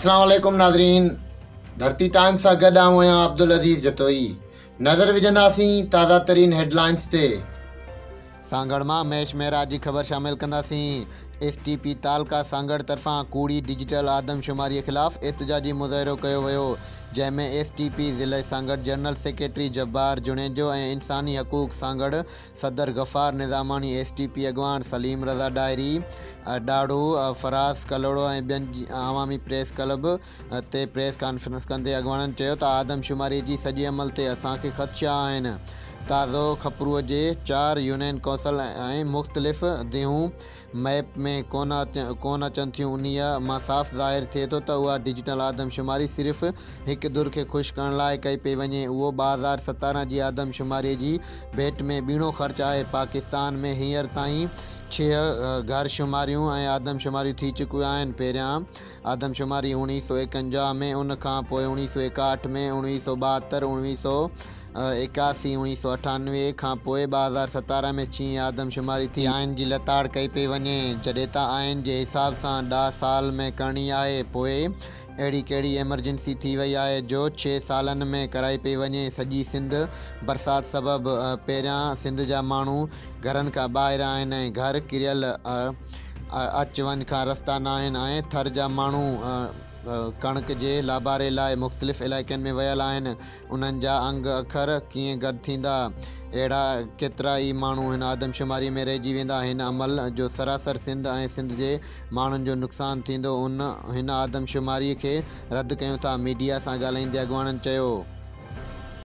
اسلام عليڪم ناظرين ڌرتي ٽائمز سان گڏ آئون آهيان عبدالعزيز جتوئي نظر وجهنداسين تازه ترين هيڊلائنز تي. سانگهڙ مان مهيش مهراج جي خبر شامل ڪنداسين ايس ٽي پي تعلقه سانگهڙ طرفان ڪوڙي ڊجيٽل آدمشماري خلاف احتجاجي مظاهرو ڪيو ويو جنهن ۾ ايس ٽي پي ضلعي سانگهڙ جنرل سيڪريٽري جبار جوڻيجو ۽ انساني حقوق سانگهڙ صدر Ghaffar Nizamani, S T P اڳواڻ سليم رضا ڏاهري، ڏاڙهو فراز ڪلهوڙو ۽ ٻين عوامي پريس ڪلب تي پريس ڪانفرنس ڪندي اڳواڻن چيو ته آدمشماري جي سڄي عمل تي اسان کي خدشا آهن، تازو کپرو جي چار يونين ڪونسل ۽ مختلف ديهون ميپ ۾ ڪونه اچن ٿيون انهيء مان صاف ظاهر ٿئي ٿو ته اها ڊجيٽل آدمشماري صرف هڪ ڌر کي خوش ڪرڻ لاء ڪئي پئي وڃي اهو 2017 جي آدمشماري جي ڀيٽ ۾ ٻيڻو خرچ آهي پاڪستان ۾ هينئر تائين ڇهه گهر شماريون ۽ آدمشماريون ٿي چڪيون آهن پهريان آدمشماري 1951 ۾ ان کان پوء 1961 ۾ 1972 1981، 1998 کان پوء 2017 ۾ ڇهين آدمشماري ٿي. آئين جي لتاڙ ڪئي پئي وڃي، جڏهن ته آئين جي حساب سان ڏهه سال ۾ ڪرڻي آهي، پوء اهڙي ڪهڙي ايمرجنسي ٿي وئي آهي جو ڇهه سالن ۾ ڪرائي پئي وڃي، سڄي سنڌ برسات سبب پهريان سنڌ جا ماڻهو گهرن کان ٻاهر آهن ۽ گهر ڪريل اچ وڃ کان رستا ناهن ۽ ٿر جا ماڻهو ڪڻڪ جي لاباري لاء مختلف علائقن ۾ ويل آهن، انهن جا انگ اکر ڪيئن گڏ ٿيندا؟ اهڙا ڪيترا ئي ماڻهو هن آدمشماريء ۾ رهجي ويندا. هن عمل جو سراسر سنڌ ۽ سنڌ جي ماڻهن جو نقصان ٿيندو. ان هن آدمشماريء کي رد ڪيون ٿا. ميڊيا سان ڳالهائيندي اڳواڻن چيو.